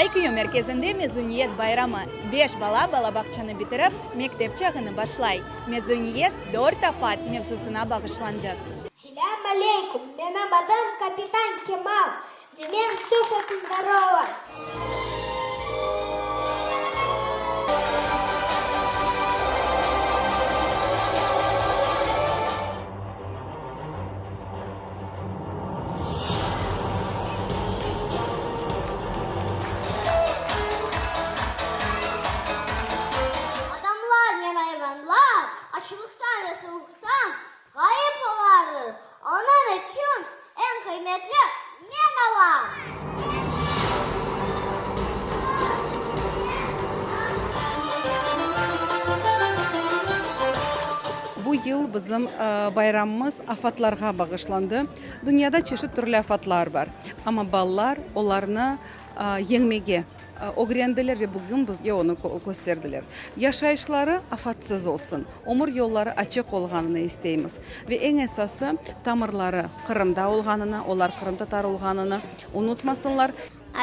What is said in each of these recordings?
IQ merkezinde mezuniyet bayramı. Beş bala balabağçanı bitirip, mektep çağını başlay. Mezuniyet dört afat mevzusına bağışlandı. Selâm aleyküm, menim adım kapitan Kemal ve men suv ükümdarı olam. Adamlarnen ayvanlar açlıqtan ve suvuqtan ğayıp olardır. Onıñ içün eñ qıymetli men olam. Bu yıl bizim bayramımız afatlarğa bağışlandı. Dünyada çeşit türlü afatlar bar, amma balalar olarnı yeñmege ögrendiler ve bugün bizge onı kösterdiler. Yaşayışları afatsız olsun, ömür yolları açıq olğanını isteymiz. Ve eñ esası, tamırları Qırımda olğanını, olar qırımtatar olğanını unutmasınlar.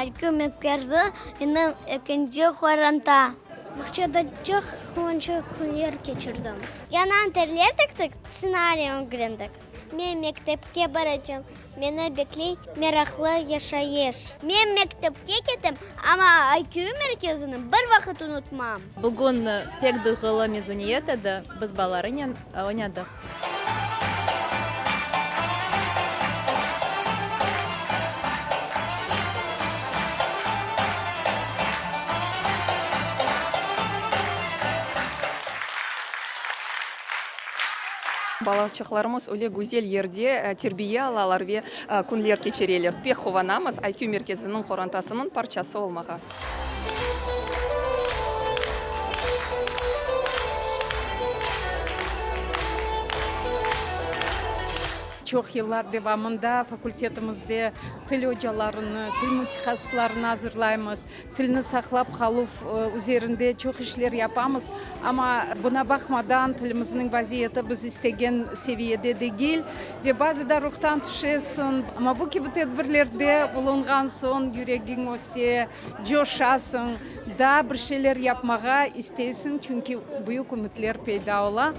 IQ merkezi menim ekinci qoranta. Bağçada çoq quvançlı künler keçirdim. Yañı anterler tiktik, stsenariy ögrendik. Men mektepke baracam, meni bekley meraqlı yaşayış. Men mektepke ketem, amma IQ merkezini bir vaqıt unutmam. Bugün pek duyğulı mezuniyet edi, biz balalarınen oynadıq. Balaçıqlarımız öyle güzel yerde terbiye alalar ve künler keçireler. Pek quvanamız IQ merkeziniñ qorantasınıñ parçası olmağa. Çoq yıllar devamında fakultetimizde til ocalarını, til mütehassıslarını azırlaymız. Tilni saqlap qaluv üzerinde çoq işler yapamız, amma buna baqmadan tilimizniñ vaziyeti biz istegen seviyede degil ve bazıda ruhtan tüşesiñ. Amma bu kibi tedbirlerde bulunğan soñ yüregiñ öse, coşasıñ, daa bir şeyler yapmağa isteysiñ, çünki büyük ümütler peyda ola.